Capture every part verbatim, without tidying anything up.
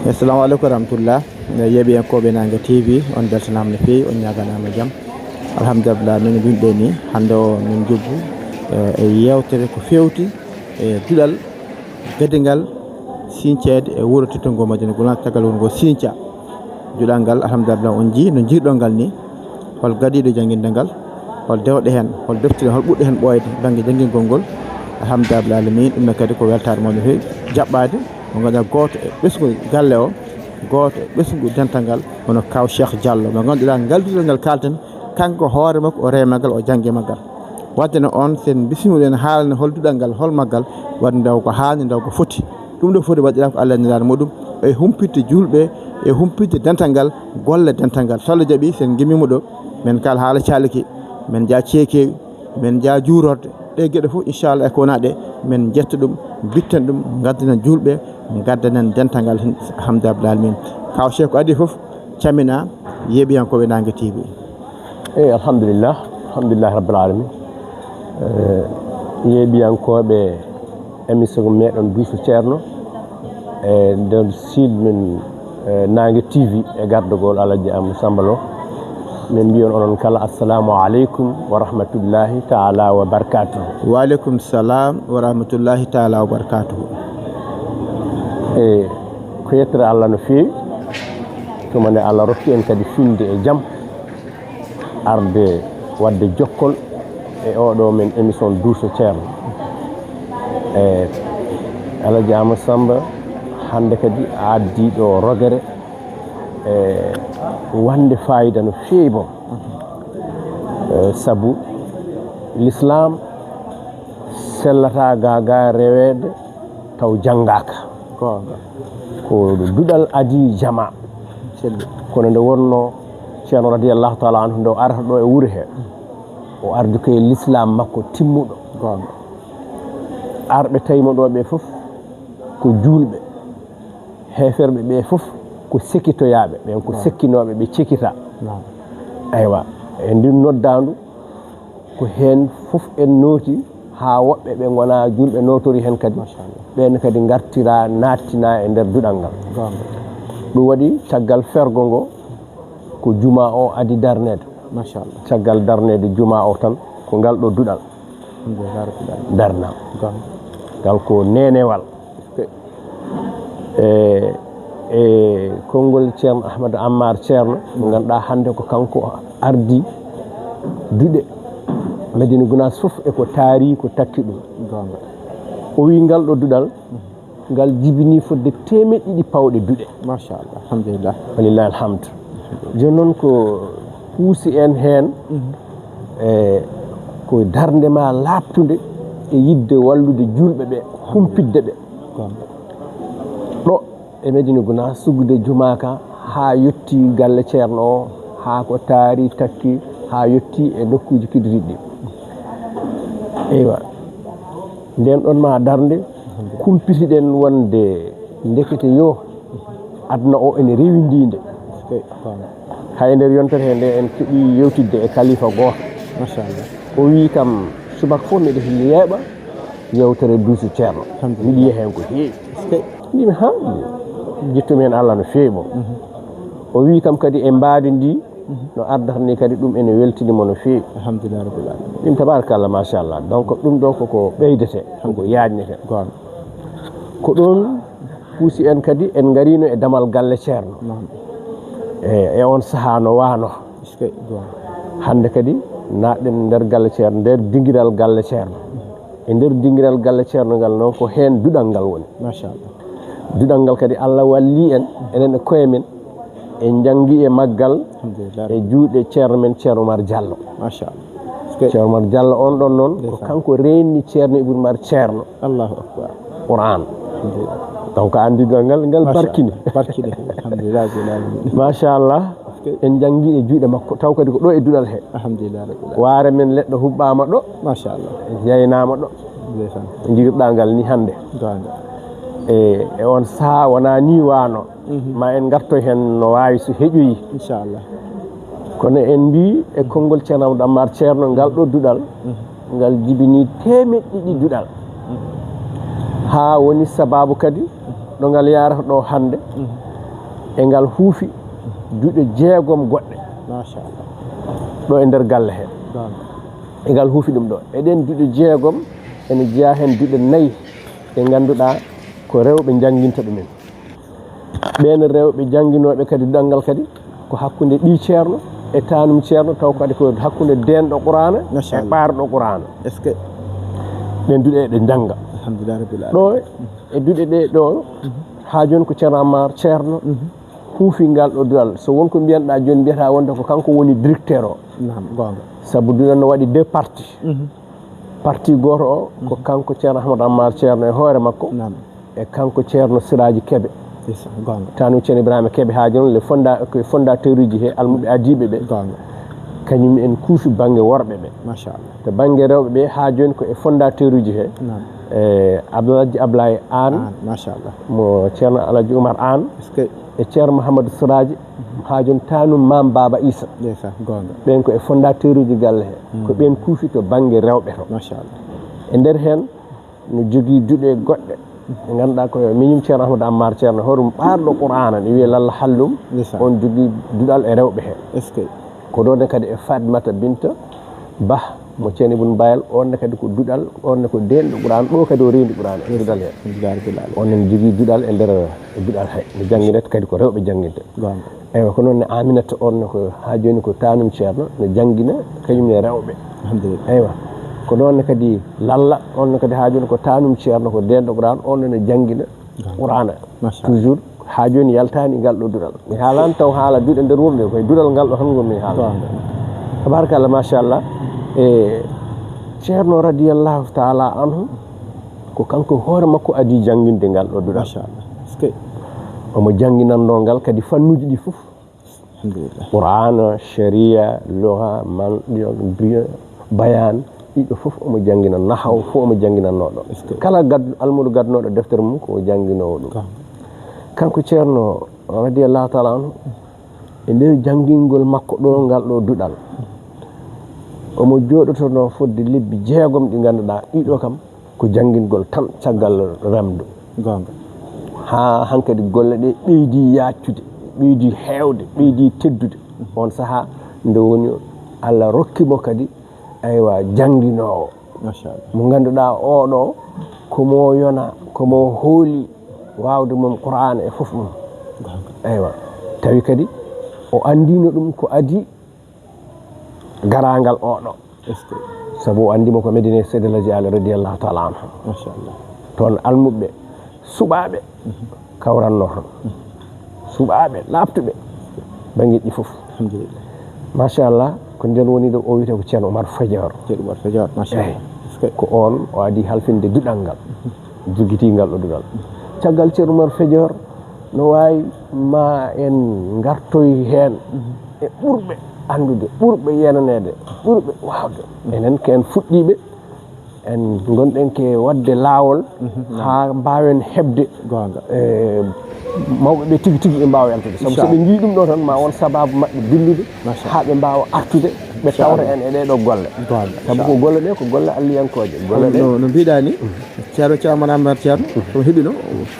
Assalamu aleykum wa rahmatullah. Yeeɓiyankooɓe Naange T V, on mbeltanaama no feewi, on ñaaganaama jam. Alhamdulillah, min mbiyɗen ni, hannde o min njubbu, eh, e yeewtere ko feewti e duɗal gadingal sinceede e wuro teddungo Madina Gunaas, caggal wuro ngo sinca. Duɗal ngal, alhamdulillah, on njii no njirɗon ngal ni, hol gadiiɗo jannginde ngal, hol dewɗe heen, hol defte, hol ɓurɗe heen ɓooyde bannge janngingol ngol. Alhamdulillah alamin, ɗum ne kadi ko weltaare mawɗo no feewi jaɓɓaade. Mo ngannduɗaa gooto e ɓesngu galle o, gooto e ɓesngu dental ngal, hono Kaaw Cheikh Diallo, mo ngannduɗaa ngal duɗal ngal kaalten, kanko hoore makko o reema ngal, o jannge maggal. Wadde no on, sen mbismiɗen haalane hol duɗal ngal, hol maggal, wadde ndaw ko haani, ndaw ko foti. Ɗum ɗo foti waɗira ko Allah e Nelaaɗo muɗum, e humpitde juulɓe, e humpitde dental ngal, golle dental ngal. So Allah jaɓi, sen ngimmiima ɗo, men kaal haala caaliki, men njaa ceekeewi, men njaa juurorde. Ɗe geɗe fof, inchallah, e ko wona ɗe, men njetta ɗum, mbitten ɗum, ngaddanen juulɓe, ngaddanen dental ngal heen, alhamdulillah alamin. Kaaw Cheikh, ko adii fof, camina yeeɓiyankooɓe Naange T V. Eyi, alhamdulillah, alhamdulillah rabbil alamin. Eh, yeeɓiyankooɓe émission meɗen Duuso Ceerno, e nder site men, eh, Naange T V, e gardagol Alaji Amadou Samba Lo. Min mbiyon onon kala, assalamu aleykum wa rahmatullahi taala wa barakatuhu. Wa aleykum salam wa rahmatullahi taala wa barakatuhu. E ko yettere Allah no feewi, tuma nde Allah rokki en kadi finde e jam, arde wadde jokkol e oɗo men émission Duuso Ceerno. E Alaji Amadou Samba, hannde kadi a addi ɗo rogere, e wande fayida no feewi boom. E sabu l'islam sellata ga ga reweede taw janngaaka. Goonga. Ko duɗal adii jamaa. Selli. Kono nde wonnoo Ceerno radiyallahu taala anhu, nde o arata ɗo e wuro he, o ardi ko e lislaam makko timmuɗo. Goonga. Arɓe tawi mo ɗo ɓe fof ko juulɓe. Heeferɓe ɓe fof ko sekitoyaaɓe, ɓen ko Naam. sekkinooɓe, ɓe cekita. Naam. Aywa, e ndin noddaandu, ko heen fof en nooti, haa woɓɓe ɓe ngonaa juulɓe nootori heen kadi. Machallah. Ɓeen kadi ngartira, naattina e nder duɗal ngal. Goonga. Ɗum waɗi caggal fergo ngo, ko jumaa o adi darneede. Machallah. Caggal darneede jumaa o tan, ko ngal ɗo duɗal Alhamdulillah rabbil alamin. Darnaa. Goonga. Ngal ko neenewal. E, e konngol Ceerno Ahmadu Ammar Ceerno, mo ngannduɗaa hannde ko kanko ardi duɗe Madina Gunaas fof e ko taari, ko takki ɗum. Goonga. O wi ngal ɗo duɗal, ngal jibini fodde teemeɗɗe ɗiɗi pawɗe duɗe. Machallah, alhamdulillah. Walillahi alhamdu. Jooni noon ko puusi en heen, Mhm. e ko darnde ma laaɓtunde e yiɗde wallude juulɓe ɓe, humpitde ɓe. Goonga. Ɗo e Medina Gunaas, suggude jumaa ka, haa yotti galle Ceerno o, haa ko taari, takki, haa yotti e nokkuuji keddiiɗi ɗi. Eywa. Nden ɗon ma darnde, kumpitiɗen wonde ndekete yo aduna o ene rewindiinde. Hay nder yontere he nde en keɓi yewtidde e kalifa gooto. Machallah. O wi kam, subaka fof miɗo yeeɓa yewtere Duuso Ceerno. Alhamdulillah. Miɗo yiya heen ko heewi. Mbimi, ha, jittumi heen Allah no feewi mo. Mhm. O wi kam kadi e mbaadi ndi, no ardata ni kadi ɗum ene weltini mo no feewi. Alhamdulillah rabbil alamin. Ɗum tabarakallah, machallah. Donc ɗum ɗo koko ɓeydete, koko yaajnete. Goonga. Ko ɗum puusi en kadi en ngarino e damal galle Ceerno. Naam. E, e on sahaa no waano. Eskey, goonga. Hannde kadi naatɗen nder galle Ceerno, nder dingiral galle Ceerno. E nder dingiral galle Ceerno ngal noon ko heen duɗal ngal woni. Machallah. Duɗal ngal kadi Allah walli en, enen e koye men, en njanngi e maggal, Alhamdulillah. E juuɗe Ceerno men, Ceerno Umar Diallo. Machallah. Ceerno Umar Diallo on ɗon noon, ko Ndeysaan. Kanko reenni Ceerno Ibn Umar Ceerno. Allahu akbar. Qur'an. Alhamdulillah. Donc, anndi duɗal ngal, ngal Machallah. Barkini. Barkini. Alhamdulillah, rabbil alamin. Machallah. En njanngi e juuɗe makko, taw kadi ko ɗo e duɗal he. Alhamdulillah, rabbil alamin. Waare men leɗɗo huɓɓaama ɗo. Machallah. Yaynaama ɗo. Ndeysaan. Njirɗaa ngal ni hannde. Goonga. E, e on sahaa wonaa ni waano. Mhm. Ma en ngartoy heen no waawi so heƴoyi. Inchallah. Kono en mbii e konngol Ceerno Amadou Ammar Ceerno ngal ɗo duɗal, Mhm. ngal jibini teemeɗɗe ɗiɗi duɗal. Mhm. Haa woni sabaabu kadi ɗo ngal yaarata ɗo hannde. Mhm. E ngal huufi duɗe jeegom goɗɗe. Machallah. Ɗo e nder galle he. E ngal huufi ɗum ɗo. E ɗen duɗe jeegom ene jeyaa heen duɗe nayi ɗe ngannduɗaa ko rewɓe njannginta ɗumen. Ɓeen rewɓe jannginooɓe kadi duɗal ngal kadi ko hakkunde ɓii ceerno e taanum ceerno, taw kadi ko hakkunde deenɗo Quraana e ɓaarɗo Quraana. Est-ce que? Ɗen duɗe ɗe njannga. Alhamdulillah rabbil alamin. Ɗo e duɗe ɗe ɗo, haa jooni ko Ceerno Ammar Ceerno huufi ngal ɗo duɗal. So won ko mbiyanɗaa jooni, mbiyata wonde ko kanko woni directeur o. Naam, goonga. Sabu duɗal no waɗi deux parties. Partie gooto o ko kanko Ceerno Ahmad Ammar Ceerno e hoore makko. Naam. E kanko Ceerno Siraaji Kebe. Taanum Ceerno Ibrahima Kebe haa jooni le fonda-, ko e fondateur uji he almuɓe adiiɓe ɓe. Goonga. Kañum en kuufi bannge worɓe ɓe. Machallah. To bannge rewɓe ɓe haa jooni ko e fondateur uji he. Naam. E Abdoulaye Ablaye Aan. Aan, machallah. Mo Ceerno Alhaji Oumar Aan. Est-ce que? E Ceerno Mouhamadou Siraaji haa jooni taanum Maam Baaba Issa. Ndeysaan, goonga. Ɓeen ko e fondateur uji galle he. Ko ɓeen kuufi to bannge rewɓe to. Machallah. E nder heen no jogii duɗe goɗɗe ɗe ngannduɗaa ko miñum Ceerno Ahmadu Ammar Ceerno, hoɗum ɓaarɗo Qur'aana, ne wiyee Lalla Hallum. Ndeysaan. On jogii duɗal e rewɓe he. Est-ce que? Ko ɗoon ne kadi e Fatmata Binta Bah mo Ceerno Ibn Bayal, on ne kadi ko duɗal, on ne ko deenɗo Qur'aana, ɗo kadi o reendi Qur'aana e duɗal he. Ndeysaan. On ne jogii duɗal e nder e duɗal he. Ne jannginata kadi ko rewɓe jannginta. Goonga. Eywa, ko noon ne Aminata on ne ko haa jooni ko taanum Ceerno, ne janngina kañum ne rewɓe. Alhamdulillah. Eywa. Ko noon ne kadi Lalla on ne kadi haa jooni ko taanum Ceerno, ko deenɗo Qur'aana, on ne janngina Qur'aana. Machallah. Toujours haa jooni yaltaani ngal ɗo duɗal. Mi haalaani taw haala duɗe nder wuro nde, koye duɗal ngal ɗo tan ngonmi haala. Goonga. Tabarakallah, machallah. E Ceerno radiyallahu taala anhu, ko kanko hoore makko adii jannginde ngal ɗo duɗal. Machallah. Est-ce que? Omo jannginannoo ngal kadi fannuuji ɗi fof. Alhamdulillah. Qur'aana, shari'a, lugha, mantiq, bi-, bayaan, ɗiɗo fof omo janngina, nahaw fof omo jannginannoo ɗo. Est-ce que? Kala gad-, almuudo gadnooɗo deftere mum ko o jannginoowo ɗum. Ka. Kanko Ceerno radiyallahu taala anhu, e nder janngingol makko ɗo ngal ɗo duɗal, omo jooɗotonoo fodde lebbi jeegom ɗi ngannduɗaa ɗiɗo kam ko janngingol tan caggal remdu. Goonga. Haa hankadi golle ɗe ɓeydi yaaccude, ɓeydi heewde, ɓeydi teddude. On sahaa nde woni Allah rokki mo kadi, aywa, jannginoowo. Machallah. Mo ngannduɗaa oɗo ko mo yona, ko mo hooli waawde mum Qur'aana e fof mum. Goonga. Eywa. Tawi kadi o anndiino ɗum ko adii garaangal oɗo. Est-ce que? Sabu o anndi mo ko Medina Seydi El Hadji Ali radiyallahu taala anhu. Machallah. Toon almuɓɓe, suɓaaɓe kawrannoo toon. Suɓaaɓe laaɓtuɓe banngeeji ɗi fof. Alhamdulillah. Machallah, ko ndeen woni ɗo o wiyetee ko Ceerno Oumar Fadior. Ceerno Oumar Fadior, machallah. Eey. Est-ce que? Ko oon o adii halfinde duɗal ngal. Jogitii ngal ɗo duɗal. Caggal Ceerno Oumar Fadior, no waawi ma en ngartoy heen e ɓurɓe anndude, ɓurɓe yenaneede, ɓurɓe waawde. Enen ko en fuɗɗiiɓe, en ngonɗen ke waɗde laawol haa mbaawen heɓde, goonga, e mawɓe ɓe tigi tigi ɓe mbaawa yaltude. Sabu so ɓe njii ɗum ɗo tan, ma won sabaabu maɓɓe dillude haa ɓe mbaawa artude, ɓe tawra en e ɗee ɗo golle. Goonga. Sabu ko golle ɗe ko golle alliyankooje. Golle ɗe no, no mbiɗa ni, Ceerno Ceerno Manam Ceerno, ko heɓino,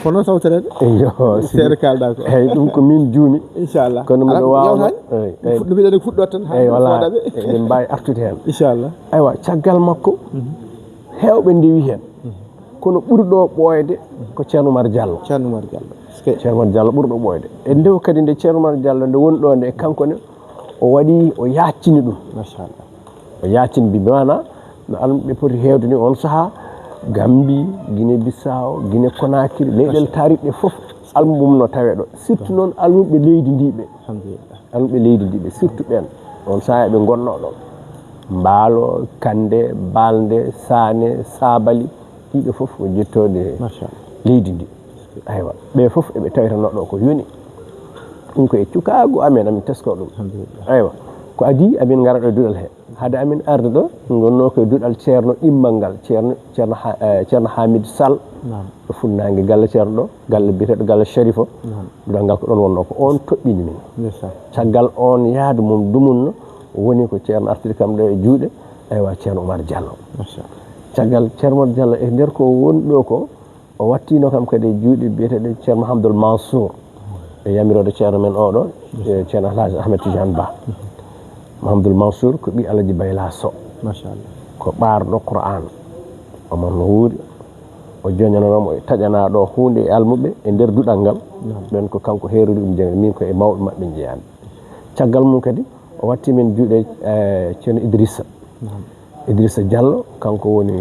kono tawtoreede. Eyyo, seeɗa kaalɗa ko. Eyi, ɗum ko min juumi. Inchallah. Kono mbiɗo waawa. Eyi, eyi. No mbiɗa ni fuɗɗo tan, haa eyi, wala, fooɗaɓe. Eɗen mbaawi artude heen. Inchallah. Aywa, caggal makko, heewɓe ndewi heen. Kono ɓurɗo ɓooyde ko Ceerno Oumar Diallo. Ceerno Oumar Diallo. Est-ce que? Ceerno Oumar Diallo ɓurɗo ɓooyde. E nde o kadi nde Ceerno Oumar Diallo nde woni ɗo nde, kanko ne o waɗi, o yaaccini ɗum. Machallah. O yaaccini bi maana no almuɓe poti heewde ni on sahaa, Gambie, Guinée Bissau, Guinée Conakry, leyɗeele taariɗe ɗe fof almu mum no tawee ɗo. Surtout noon almuɓe leydi ndi ɓe. Alhamdulillah. Almuɓe leydi ndi ɓe, surtout ɓeen. On sahaa eɓe ngonnoo ɗo. Mbaalo, Kande, Balde, Saane, Saabali, ɗiɗo fof ko jettooɗe leydi ndi. Aywa, ɓe fof eɓe tawitanoo ɗo ko yoni. Ɗum ko e cukaagu amen, amin teskoo ɗum. Alhamdulillah. Aywa, ko adii amin ngara ɗo e duɗal he. Hade amin arde ɗo, ngonnoo ko e duɗal ceerno ɗimmal ngal, ceerno, ceerno Ha-, eh, ceerno Hamidou Sall. Naam. Ɗo funnaange galle ceerno ɗo, galle biyeteeɗo galle Sharifo. Naam. Duɗal ngal ko ɗoon wonnoo, ko oon toɗɗini min. Ndeysaan. Caggal oon yahdu mum dumunno, woni ko ceerno artiri kam ɗo e juuɗe, eywa, ceerno Oumar Diallo. Machallah. Caggal ceerno Oumar Diallo e nder ko woni ɗo ko, o wattiino kam kadi e juuɗe biyeteeɗo ceerno Mahamadou Mansour. E yamiroode ceerno men oɗo, e ceerno Alhaji Ahmed Tidiane Ba. Mahamadul Mansour ko ɓii Alhaji Bayla Sow. Machallah. Ko ɓaarɗo Qur'an. Omo no wuuri. O joñananoo mo, o taƴanaa ɗo huunde e almuɓe e nder duɗal ngal. Naam. Ɓen ko kanko heerori ɗum jannde, min ko e mawɓe maɓɓe njeyaami. Caggal mum kadi, o watti min juuɗe, eh, ceerno Idrissa. Naam. Idrissa Diallo, kanko woni,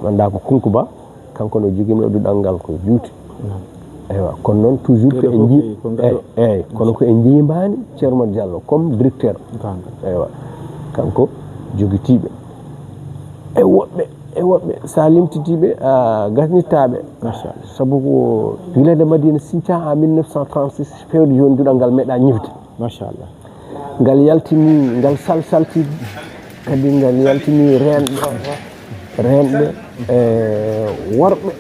anndaa ko Kunkuba, kanko no jogii mi o duɗal ngal ko juuti. Naam. Eywa, kono noon toujours ko Ɓeɗo en fof jii-, ko, ko ngaɗo. Eyyi, eyyi, kono ko en njiimaani Ceerno Diallo comme directeur. Goonga. Eywa, kanko jogitiiɓe. E woɓɓe, e woɓɓe, sa limtitiiɓe, a gasnittaaɓe. Machallah. Sabu ko gila nde Madina siñca en mille neuf cent trente-six, fewde jooni duɗal ngal meeɗa ñifde. Machallah. Ngal yaltini, ngal salsalti, kadi ngal yaltini reenɓe, reenɓe, e worɓe,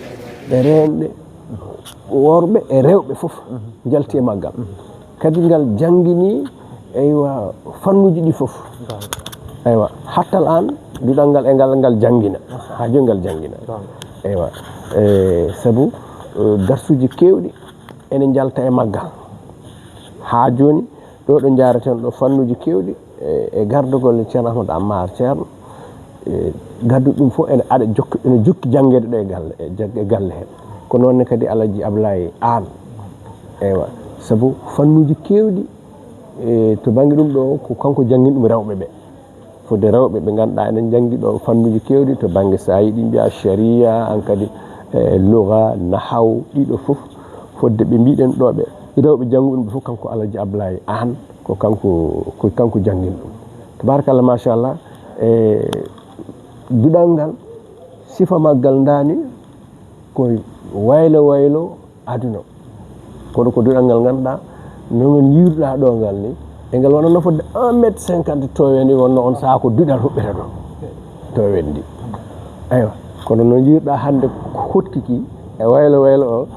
e reenɓe, worɓe e rewɓe fof njalti e maggal. Kadi ngal janngini, eywa, fannuuji ɗi fof. Eywa, hattal aan, duɗal ngal e ngal, ngal janngina. Haa jooni ngal janngina. Eywa, e sabu, e, darsuuji keewɗi ene njalta e maggal. Haa jooni, ɗo ɗo njaaraten ɗo fannuuji keewɗi, e, e gardagol Ceerno Ahmadu Ammar Ceerno, e, gaddu ɗum fof ene aɗa jokki, ene jokki janngeede ɗo e galle, e jag-, e galle he. Ko noon ne kadi Alhaji Ablaye Aan. Eywa, sabu fannuuji keewɗi, e, to bannge ɗum ɗo ko kanko janngini ɗum rewɓe ɓe. Fodde rewɓe ɓe ngannduɗaa enen njanngi ɗo fannuuji keewɗi to bannge, so a yiɗi mbiya, sharia, an kadi, e, lugha, nahaw, ɗiɗo fof. Fodde ɓe mbiɗen ɗo ɓe rewɓe janngu ɗum ɓe fof, kanko Alhaji Ablaye Aan, ko kanko, ko kanko janngini ɗum. Tabarakallah, machallah, e, duɗal ngal, sifa maggal ndaani, ko waylo waylo aduna. Kono ko duɗal ngal ngannduɗaa, no ngal yiiruɗaa ɗo ngal ni, e ngal wonno fodde un mètre cinquante toowendi, wonno on sahaa ko duɗal huɓɓata ɗo toowendi. Eywa, kono no yiiruɗaa hannde hoɗki ki e waylo waylo o,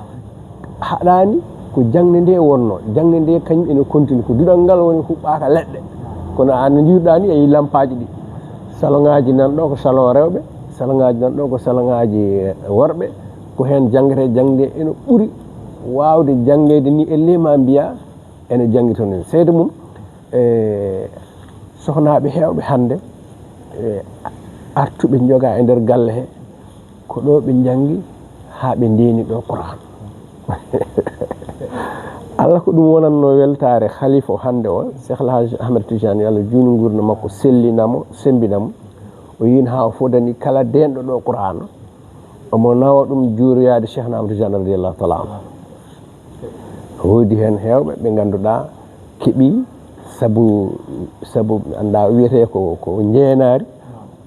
haɗaani ko jaŋde nde wonno. Jaŋde nde kañum ene continue, ko duɗal ngal woni huɓɓaaka leɗɗe. Kono aan no yiiruɗaa ni, a yii lampaaji ɗi. Saloŋaaji nan ɗo ko saloŋ rewɓe, saloŋaaji nan ɗo ko saloŋaaji worɓe. Ko heen janngete, jaŋde ene ɓuri waawde janngeede ni, elle ma mbiya ene janngi toon. Seede mum, e, sohnaaɓe heewɓe hannde, e, artuɓe njogaa e nder galle he, ko ɗo ɓe njanngi haa ɓe ndeeni ɗo Qur'an. Allah ko ɗum wonatno weltaare khalifa o hannde o, Cheikh El Hadj Ahmed Tidiane, yo Allah juutnu nguurndam makko, sellina mo, semmbina mo. O yiin haa o fodani kala deenɗo ɗo Qur'an. Omo nawa ɗum juuroyaade Cheikh Ahmad Tidiane radiyallahu taala anhu. Woodi heen heewɓe ɓe ngannduɗaa keɓi sabu, sabu anndaa wiyetee ko, ko njeenaari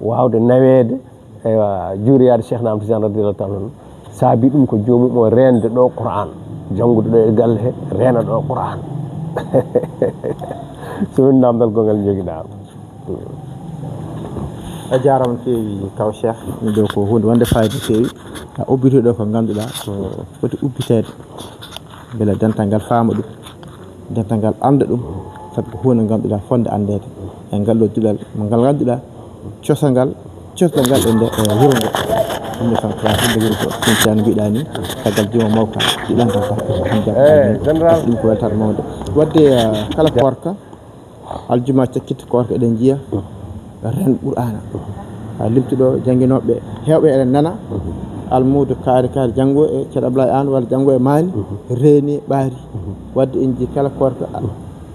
waawde naweede, eywa, juuroyaade Cheikh Ahmad Tidiane radiyallahu taala anhu. Saabi ɗum ko joomum o reende ɗo Qur'an, janngude ɗo e galle he, reena ɗo Qur'an. So woni naamndal gongal njogiɗaa. A jaaraama no feewi kaw Cheikh. Ɗum ɗo ko huunde wonde fayida no feewi. A ubbiti ɗo ko ngannduɗaa ko foti ubbiteede. Mbele dental ngal faama ɗum. Dental ngal annda ɗum. Sabu ko huunde ngannduɗaa fotnde anndeede. E ngal ɗo duɗal mo ngal ngannduɗaa cosal ngal, cosal ngal e nde, e wuro ngo. Ɗum ɗo tan ko wuro ko Sinthiane mbiɗaa ni. Caggal juma mawka. Ɗiɗan tan ko hannde. Eh, général. Ɗum ko weltaare mawnde. Wadde, eh, kala koorka. Aljuma cakkiti koorka eɗen njiya ren Qur'aana. A limtuɗo jannginooɓe heewɓe eɗen nana. Almuudo kaari kaari janngo e Ceerno Ablaye Aan walla janngo e Maani. Reeni ɓaari. Wadde en njii kala koorka, a,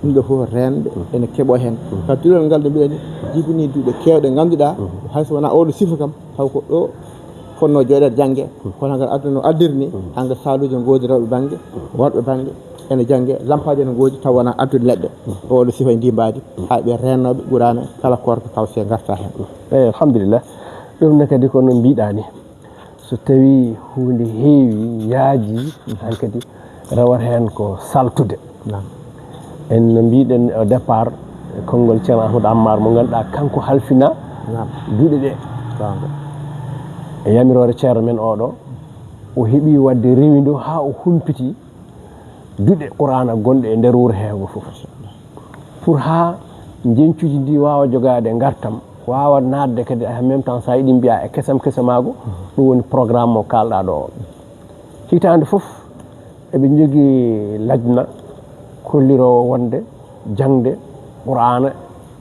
ɗum ɗo fof reenɓe ene keɓoo heen. Ka duɗal ngal no mbiɗen ni, jibini duɗe keewɗe ngannduɗaa, hay so wonaa oɗo sifa kam, taw ko ɗo fotnoo jooɗeede jannge, kono ngal aduna no addiri ni, hannde saaluuji ngoodi rewɓe bannge, worɓe bannge, ene jannge, lampaaji ene ngoodi, taw wonaa addude leɗɗe. Oɗo sifa e ndii mbaadi, hay ɓe reennooɓe Qur'aana, kala koorka taw se ngarta heen. Eeyi, alhamdulillah. Ɗum ne kadi ko no mbiɗaa ni. So tawii huunde heewi, yaaji, hankadi rewata heen ko saltude. Naam. En no mbiɗen au départ, e konngol Ceerno Ahmadu Ammar mo ngannduɗaa kanko halfina Naam. duɗe ɗe. Goonga. E yamiroore ceerno men oɗo, o heɓi waɗde rewindo haa o humpiti duɗe Qur'aana gonɗe e nder wuro hee ngo fof. Pour haa njeñcuuji ndi waawa jogaade ngartam, waawa naatde kadi en même temps, so a yiɗi mbiya e kesam kesamaagu, ɗum woni programme mo kaalɗaa ɗo o. Hitaande fof, Eɓe njogii lajna kolliroowo wonde jaŋde Qur'aana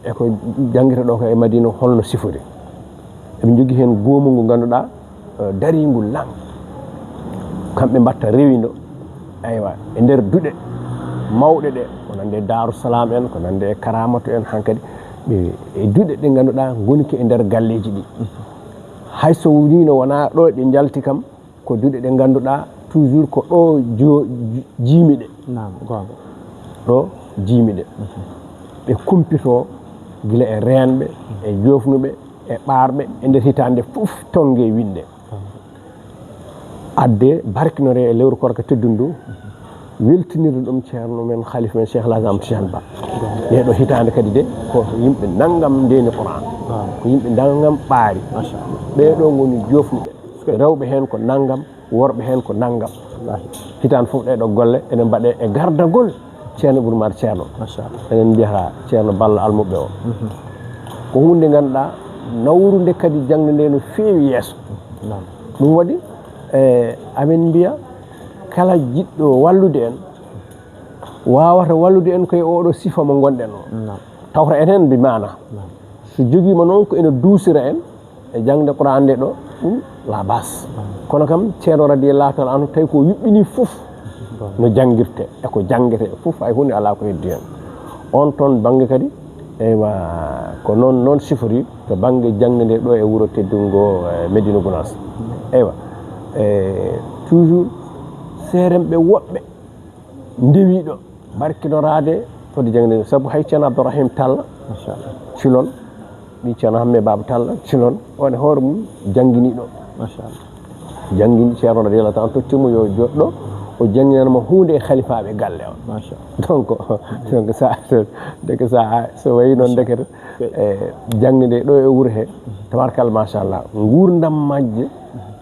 e ko janngirta ɗo ko e Madina holno sifori. Eɓe njogii heen goomu ngu ngannduɗaa, eh, dariingu laŋ. Kamɓe mbatta rewindo, aywa, e nder duɗe mawɗe ɗe, ko nande e Daaru Salaam en, ko nande e Karaamatu en, hankadi ɓe e duɗe ɗe ngannduɗaa ngoni ko e nder galleeji ɗi. Hay so wonii no wonaa ɗo ɗe njalti kam, ko duɗe ɗe ngannduɗaa toujours ko ɗo jo-, ji-, jiimi ɗe. Naam, goonga. Ɗo jiimi ɗe. Ɓe kumpito gila e reenɓe, e joofnuɓe, e ɓaarɓe, e nder hitaande fof tonnge winnde. Adde barkinore e lewru koorka teddundu ndu, weltinirde ɗum ceerno men, khalifa men, Cheikh El Hadj Amadou Tidiane Ba. Ɗee ɗo hitaande kadi de, ko yimɓe nanngam ndeeni Qur'an. Ko yimɓe nanngam ɓaari. Machallah. Ɓee ɗo ngoni joofnuɓe. Rewɓe heen ko nanngam, worɓe heen ko nanngam. Wallaahi. Hitaande fof ɗee ɗo golle ene mbaɗee e gardagol Ceerno Ibrahima Ceerno. Machallah. Enen mbiyata Ceerno Balla Almuɓɓe o. Mhm. Ko huunde ngannduɗaa nawrunde kadi jaŋde nde no feewi yeeso. Naam. Ɗum waɗi, e, amin mbiya kala jiɗɗo wallude en, waawata wallude en koye oɗo sifa mo ngonɗen o. Naam. Tawta enen mbi maana. Naam. So jogiima noon ko ene duusira en, e jaŋde Qur'an nde ɗo, ɗum la base. Kono kam, Ceerno radiyallahu ta'ala anhu, tawi ko yuɓɓini fof, no janngirte, e ko janngete fof, hay huunde alaa ko heddi heen. On toon bannge kadi, eywa, ko noon, noon sifori to bannge jaŋde nde ɗo e wuro teddungo, e Medina Gounass. Eywa, e toujours seeremɓe woɓɓe ndewiiɗo barkinoraade fodde jaŋde, sabu hay Ceerno Abdourahim Talla, machallah, Cilon, ɓii Ceerno Hamme Baba Talla, Cilon, on e hoore mum jannginiiɗo. Machallah. Janngini Ceerno radiyallahu ta'ala, tottii mo yo joɗɗo, o jannginana mo huunde e khalifaaɓe galle o. Machallah. Donc, donc sa, ndeke sa, so wayi noon ndekete, e, jaŋde nde ɗo e wuro he, tabarkalla machallah, nguurndam majje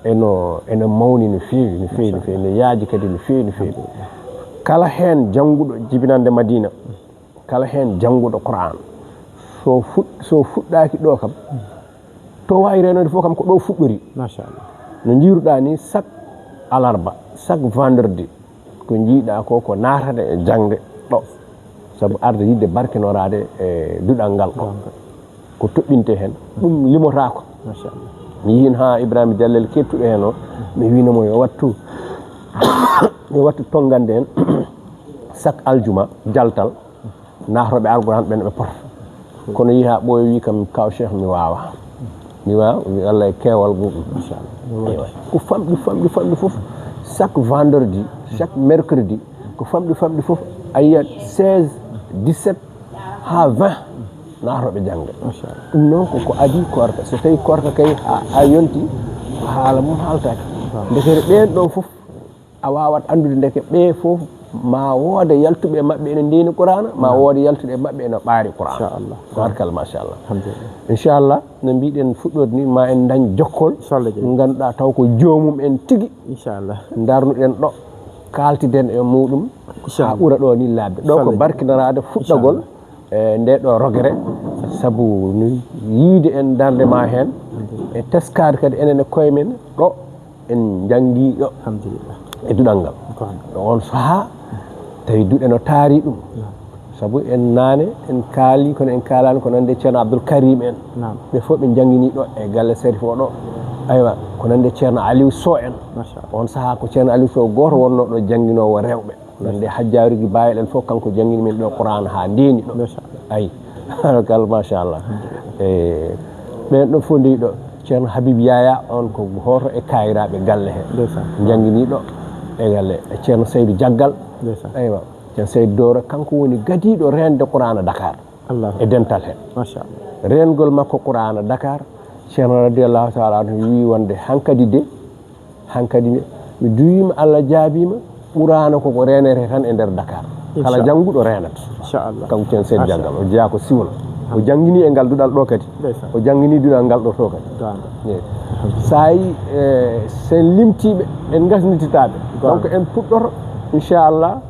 eno, eno mawni no feewi, no feewi, no feewi, no yaaji kadi no feewi, no feewi. Kala heen jannguɗo jibinande Madina, kala heen jannguɗo Qur'an, so fuɗ-, so fuɗɗaaki ɗo kam, to waawi renoyde fof kam ko ɗo fuɗɗori. Machallah. No njiiruɗaa ni, chaque alarba, chaque vendredi, ko njiiɗaa ko, ko naatata e jaŋde ɗo, sabu arde yiɗde barkinoraade e duɗal ngal ɗo. Ko toɓɓinte heen, ɗum limotaako. Machallah. Mi yiin haa Ibrahima Diallo keɓtuɗo heen o, mi wiino mo yo wattu, yo wattu tonngande en chaque aljuma jaltal, naatooɓe Alquran ɓen ɓe pota. Kono yiha ɓooyo wi kam, kaw Cheikh, mi waawa. Mi waawa, mi Allah e keewal muɗum. Machallah. Eywa. Ko famɗi, famɗi, famɗi fof, chaque vendredi, chaque mercredi, ko famɗi, famɗi fof, a yiyat seize, dix-sept haa vingt naatooɓe jaŋde. Machallah. Ɗum noon ko, ko adii koorka. So tawii koorka kay a, a yonti, ko haala mum haaltaake. Ndekete ɓeen ɗoon fof, a waawat anndude ndeke ɓee fof ma woode yaltuɓe e maɓɓe ene ndeeni Qur'aana, ma woode yaltuɓe e maɓɓe ene ɓaari Qur'aana. Inchallah. Tabarkalla, machallah. Alhamdulillah. Inchallah, no mbiɗen fuɗɗoode ni, ma en ndañ jokkol. Inchallah, jeyi. Ngannduɗaa taw ko joomum en tigi. Inchallah. Ndarnuɗen ɗo, kaaltiden e muɗum, inchallah, haa ɓura ɗo ni laaɓde. Ɗo ko, inchallah, barkinaraade fuɗɗagol, inchallah, e nde ɗo rogere, sabu no yiide en darnde ma heen, e teskaade kadi enen e koye men ɗo en njanngi ɗo. Alhamdulillah. E duɗal ngal. Ko hannde. Ɗo on sahaa, tawi duɗe no taari ɗum. Naam. Sabu en naane, en kaali, kono en kaalaani ko nande Ceerno Abdoul Karim en. Naam. Ɓe fof ɓe njannginii ɗo e galle Serif o ɗo. Aywa, ko nande Ceerno Aliou Sow en. Machallah. On sahaa ko Ceerno Aliou Sow gooto wonnoo ɗo jannginoowo rewɓe. Nande Hajjaaruji Baayel en fof, kanko janngini min ɗo Qur'aana haa ndeeni ɗo. Machallah. Ayi, kala machallah. E ɓeen ɗo fof ndewi ɗo. Ceerno Habib Yaya, on ko gooto e kaayiraaɓe galle he. Ndeysaan. Janngini ɗo e galle. E Ceerno Seydou Jaggal. Ndeysaan. Eywa. Ceerno Seydou Doro, kanko woni gadiiɗo reende Qur'aana Dakar. Allahu. E dental he. Machallah. Reengol makko Qur'aana Dakar, Ceerno radiyallahu ta'ala anhu wiyi wonde hankadi de, hankadi ne, mi duwiima, Allah jaabiima, Qur'aana ko ko reenete tan e nder Dakar. Kala, inchallah, jannguɗo reenat. Inchallah. Kanko Ceerno Seydou, machallah, Jaggal, o jeyaa ko siwol. O janngini e ngal duɗal ɗo kadi. Ndeysaan. O janngini duɗal ngal ɗo to kadi. Goonga. Eyi. Sa yi, e, sen limtiiɓe, en ngasnititaaɓe. Goonga. Donc, en puɗɗoto, inchallah,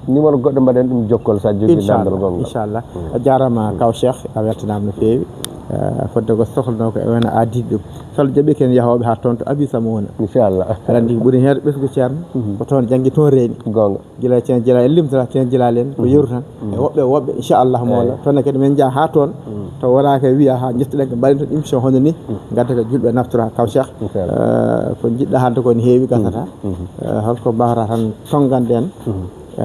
numéro goɗɗo mbaɗen ɗum jokkol sa jogii, inchallah, nanndal gongal. Inchallah. Mm. A jaaraama, kaw Cheikh, a weltanaama no feewi. Eh, fodde ko sohlano ko e wona addiiɗo ɗum. So Allah jaɓi ken yahooɓe haa toon to Abi Sama wona. Inchallah. Aɗa anndi ɓuri heewde ɓesngu ceerno. Mhm. Ko toon janngi, toon reeni. Goonga. Gila Ceerno Jalaali, limtata Ceerno Jalaali en, ko yeru tan. Mhm. E woɓɓe, woɓɓe, inchallah, mawla. Eey. Toon ne kadi men njaha haa toon. Mhm. To wonaa ko wiya haa njettuɗen ko mbaɗen toon émission hono ni. Mhm. Ngadda ko juulɓe naftora kaw Cheikh. Inchallah. Eh, ko njiɗɗa haalde ko ne heewi gasata. Mhm. Mhm. Eh, holko mbaawata tan tonnganɗen. Mhm. Eh,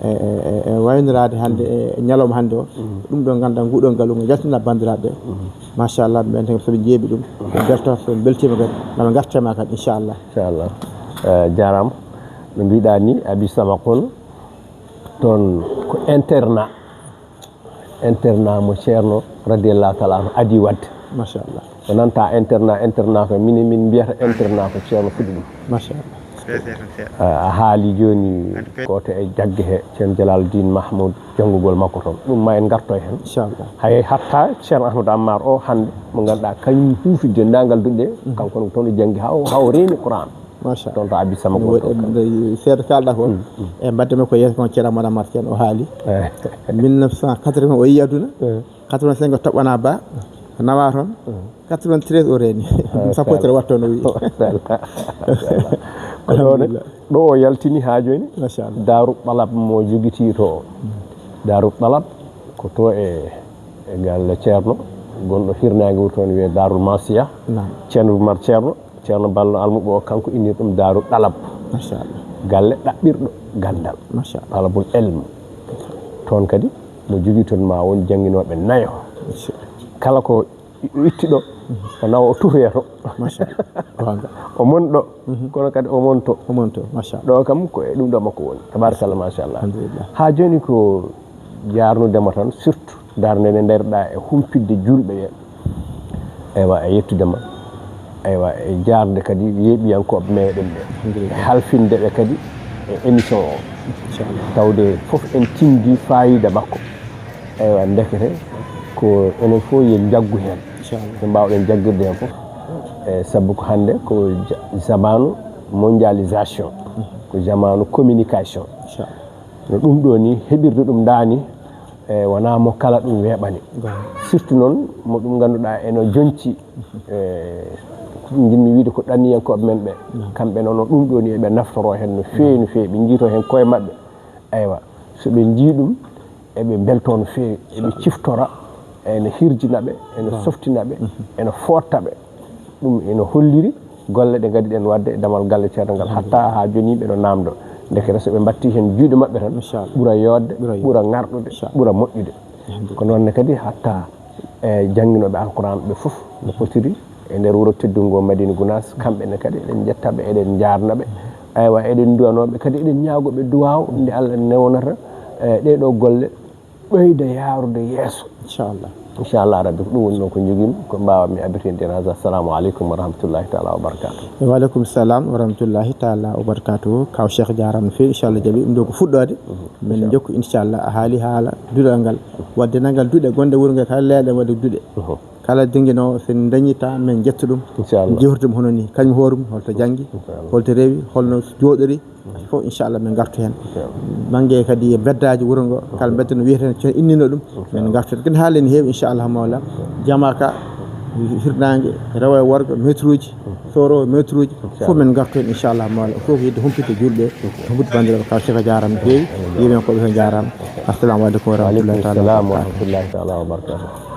e, e, e, e waynoraade hannde e ñalawma hannde o. Mhm. Ɗum ɗo ngannduɗaa nguɗo ngalu ngo yaltina banndiraaɓe. Mhm. Machallah, ɓen tan so ɓe njeeɓi ɗum, ɓe mbelto, so ɓe mbeltiima kadi, ma ɓe ngartema kadi, inchallah. Inchallah. Eh, jaaraama. No mbiɗa ni, Abi Sama Kol, toon ko internat. Internat mo Ceerno, radiyallahu taala anhu, adii waɗde. Machallah. O nanta internat, internat ko minen min mbiyata internat ko Ceerno fuɗɗi ɗum. Machallah. Eh, a haali jooni ko to e jagge he, Ceerno Jalaluddin Mahmoud, janngugol makko toon. Ɗum ma en ngarto heen. Inchallah. Hay hatta Ceerno Ahmadou Ammar o hannde, mo ngannduɗaa kañum huufi denndaangal duɗe, mhm, kanko ne toon o janngi haa o, haa o reeni Qur'an. Machallah. Toon to Abi Sama no Kol waɗi, toon. Seeɗa kaalɗa ko. Mm, mm. E mbadde makko yeeso kon Ceerno Amadou Ammar Ceerno o haali. Eh. Mille neuf cent quatre-vingts o yii aduna. Eh. Quatre-vingt-cinq o toɓɓana ba. O nawa toon. Eh. Quatre-vingt-treize o reeni. Machallah. Sappo e tati wattu no wi. Machallah. Ko ɗo de, alhamdulillah, ɗo o yaltini haa jooni. Machallah. Daaru Ɗalab mo jogitii to o. Mm. Daaru Ɗalab ko to e, e galle Ceerno, gonɗo hirnaange wuro toon wiyee Daarul Masiya. Naam. Ceerno Umar Ceerno, Ceerno Ballo Almuɓo o, kanko innir ɗum Daaru Ɗalab. Machallah. Galle ɗaɓɓirɗo ganndal. Machallah. Ɗalabul elmu. Toon kadi mo jogii toon ma won jannginooɓe nayo. Machallah. Kala ko itti ɗo, o nawa o tutoya to. Machallah. Goonga. O mon ɗo, mhm, kono kadi o mon to. O mon to, machallah. Ɗo kam ko e ɗum ɗo makko woni. Tabarakallah, machallah. Alhamdulillah. Haa jooni ko jaarnude mo tan, surtout darnde nde ndarɗa e humpitde juulɓe ɓe. Eywa, e yettude ma. Eywa, e jaarde kadi yeeɓiyankooɓe meɗen ɓe. Alhamdulillah. E halfinde ɓe kadi e émission o. Inchallah. Tawde fof en tindi fayida makko. Eywa, ndekete ko enen fof yen njaggu heen. Inchallah. No mbaawɗen jaggirde heen fof. E sabu ko hannde ko ja-, zamanu mondialisation. Mhm. Ko zamanu communication. Inchallah. No ɗum ɗo ni, heɓirde ɗum ndaani, e wonaa mo kala ɗum weeɓani. Goonga. Surtout noon, mo ɗum ngannduɗaa eno jonci, e, ko njimmi wiide ko ɗanniyankooɓe men ɓe. Mhm. Kamɓe noon, no ɗum ɗo ni, eɓe naftoro heen no feewi, no feewi. Ɓe njiyto heen koye maɓɓe. Eywa, so ɓe njii ɗum, eɓe mbeltoo no feewi, eɓe ciftora, ene hirjina ɓe, ene softina ɓe, ene footta ɓe. Ɗum ene holliri golle ɗe ngadiɗen waɗde e damal galle ceerno ngal, hatta haa jooni ɓe no naamndo. Ndekete so ɓe mbattii heen juuɗe maɓɓe tan, ɓura yooɗde, ɓura ŋarɗude, ɓura moƴƴude. Ko noon ne kadi hatta e jannginooɓe Alquraan ɓe fof no potiri e nder wuro teddungo Madina Gunaas, kamɓe ne kadi eɗen njetta ɓe, eɗen njaarna ɓe. Aywa, eɗen nduwanoo ɓe kadi, eɗen ñaagoo ɓe duwaaw nde Allah newnata, e, ɗee ɗoo golle ɓeyda yaarude yeeso. Inchallah. Inchallah Rabbi, ko ɗum woni noon ko njogiimi, ko mbaawmi abbitinde heen. Assalamu aleykum wa rahmatullahi taala wa barakatuh. Wa aleykum salam wa rahmatullahi taala wa barakatuh. Kaw Cheikh, jaaraama no feewi. Inchallah, jaɓi ɗum ɗo ko fuɗɗoode. Mhm. Men njokku, inchallah, a haali haala duɗal ngal. Waɗde ngal duɗe gonɗe wuro nge kala, leeɗe waɗde duɗe. Mhm. Kala dingino, so en dañii ta, men njettu ɗum. Inchallah. Jewtu ɗum hono ni, kañum hoore mum, holto janngi, inchallah, holto rewi, holno jooɗori, fof, inchallah, men ngartu heen. Inchallah. Bannge kadi e mbeddaaji wuro ngo, kala mbedda no wiyetee, so innino ɗum, men ngartu heen. Kadi haala ene heewi, inchallah, mawla. Jama ka, hirnaange, rewo e worgo, maître uji, soro maître uji, fof men ngartu heen, inchallah, mawla. Fof ko yidde humpito juulɓe, humpito banndiraaɓe, kaw Cheikh, a jaaraama no feewi, yimɓe ko ɓe jaaraama. Assalamu aleykum wa rahmatullahi taala wa barakatuh. Wa aleykum salam wa rahmatullahi taala wa barakatuh.